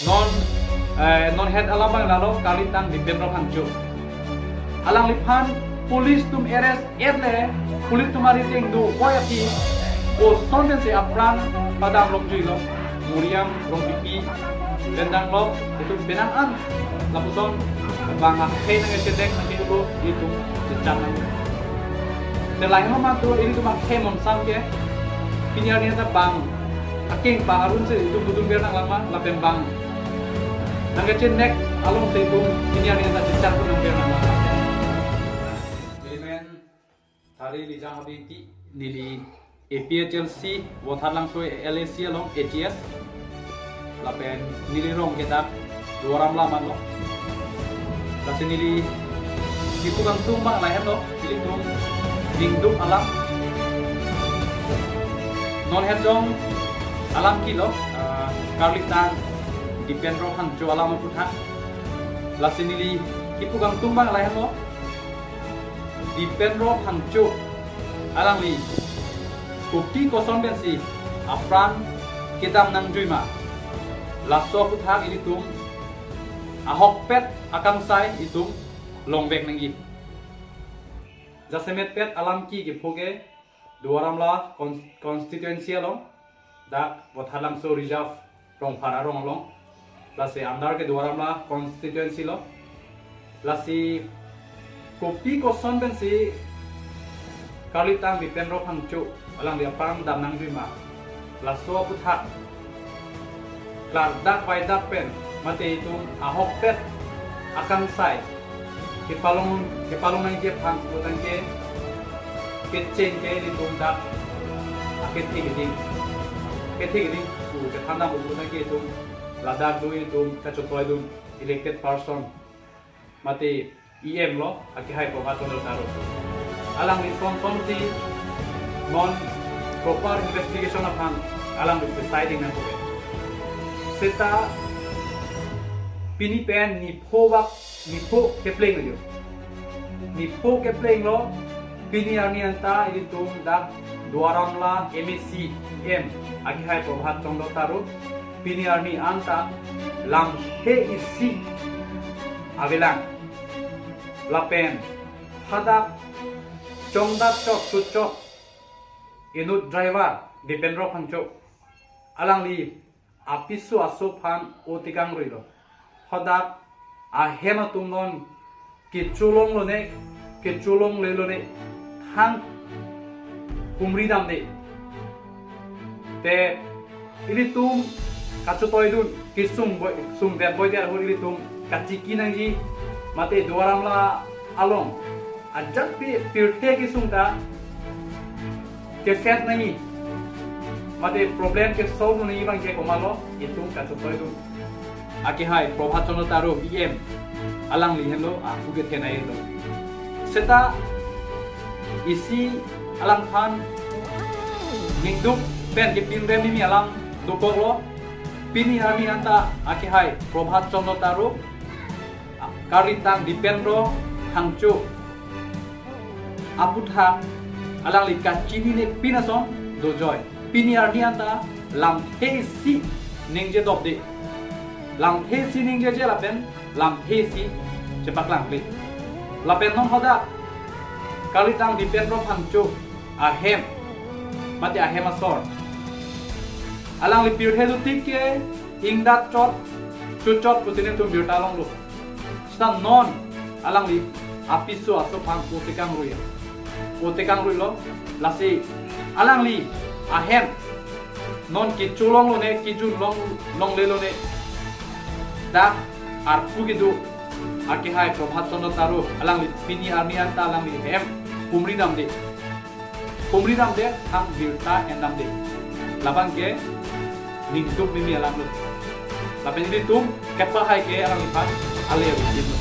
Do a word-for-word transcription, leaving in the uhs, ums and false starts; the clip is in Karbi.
Non, eh, non het alam abang lalo, karlitang Dipendro Phangcho. Alangliphan police atum arrest et le, police atum arideng do, koi aphi, koson pensi apran padam rong juilo, Muriam Rongpipi, Bendang Lok, itum penang an, lapuson bang akhei nangkechelek nangkedo, itum chechak nang. Te lahelo matur, ilitum akhei monsam ke, pini arni ta bang akeng pa arun si itum budun ber nang lama, lapen bang nangkechelek along si itum pini arni ta chechak nang ber nang lama. Elemen Thari Lijang Habingti, neli A P H L C, Vothatlangso L A C along A T S. Lapen neli rong ke dak Duar Amla manlo. Lasi neli kipu kangtung abang lahenlo, ilitum ningduk alam. Non het jong alam kilo, ah, karlitang Dipendro Phangcho alam aputhak. Lasi neli kipu kangtung abang lahenlo. Dipendro Phangcho alangli kopi koson pensi apran kedam nangjui ma, laso aputhak ilitum ahokpet akangsai itum longvek nangji. Jasemetpet alam ki kepho ke Duar Amla cons-, constituency along, dak Vothatlangso Reserve Rongphar arong along. Lasi under ke Duar Amla constituency lo. Lasi kopi koson pensi karlitang Dipendro Phangcho alangli apran dam nangjui ma, laso aputhak klardak vaidak pen mate itum ahokpet akangsai kepalong, kepalong nangji aphan pulotangte kecheng ke itum dak akethe keding, kethe keding pu kethan dam pulotangte itum ladak do, itum kachetoidun elected person mate E M lo, akehai Prabhat Chandra Taro. Alangli son son si non proper investigation aphan alangli presiding nangkok. Seta pini pen nipho vak, nipho kepleng lo. Nipho kepleng lo, pini arni anta ilitum dak Duar Amla M A C M akehai Prabhat Chandra Taro pini arni anta lamthe isi avelang. Lapen hadak chongdat chok chuchok inut driver Dipendro Phangcho alangli apiso aso aphan otekang ruilo. Hadak ahem atum non kecholong lone, kecholongle lone, thang humri damde. Te ilitum kachetoidun, kesung boi, sungdet boidet ahut ilitum kachiki nangji, mate Duar Amla along ajat pi pirthe kesung ta keset nangji, mate problem kesolve nangji abang ke komatlo, itum kachetoidun akehai Prabhat Chandra Taro E M alangli henlo, ah, arpu kethe nangji lo. Seta isi alangphan ningduk pen kepinrem mimi alam dokoklo. Pini arni anta akehai Prabhat Chandra Taro, karlitang Dipendro Phangcho aputhak alangli kachinine pin ason dojoi. Pini arni anta lamthe isi ningje dopde. Lamthe isi ningjeje lapen lamthe isi chepaklangle. Lapen non hadak karlitang Dipendro Phangcho ahem mate ahem asor alangli pirthe dotik ke ingdat chot chuchot pusi netum birta longlo. Seta non alangli apiso aso aphan otekang ruilo. Otekang ruilo. Lasi alangli ahem non kecholong lone, kejun long, longle lone, dak arpu kedo akehai Prabhat Chandra Taro alangli pini arni anta alangli hem humri damde. Humri damde, thang birta en damde. Labang ke ningduk mimi alam lo. Lapen ilitum kepahai ke alangliphan ale abitin lo.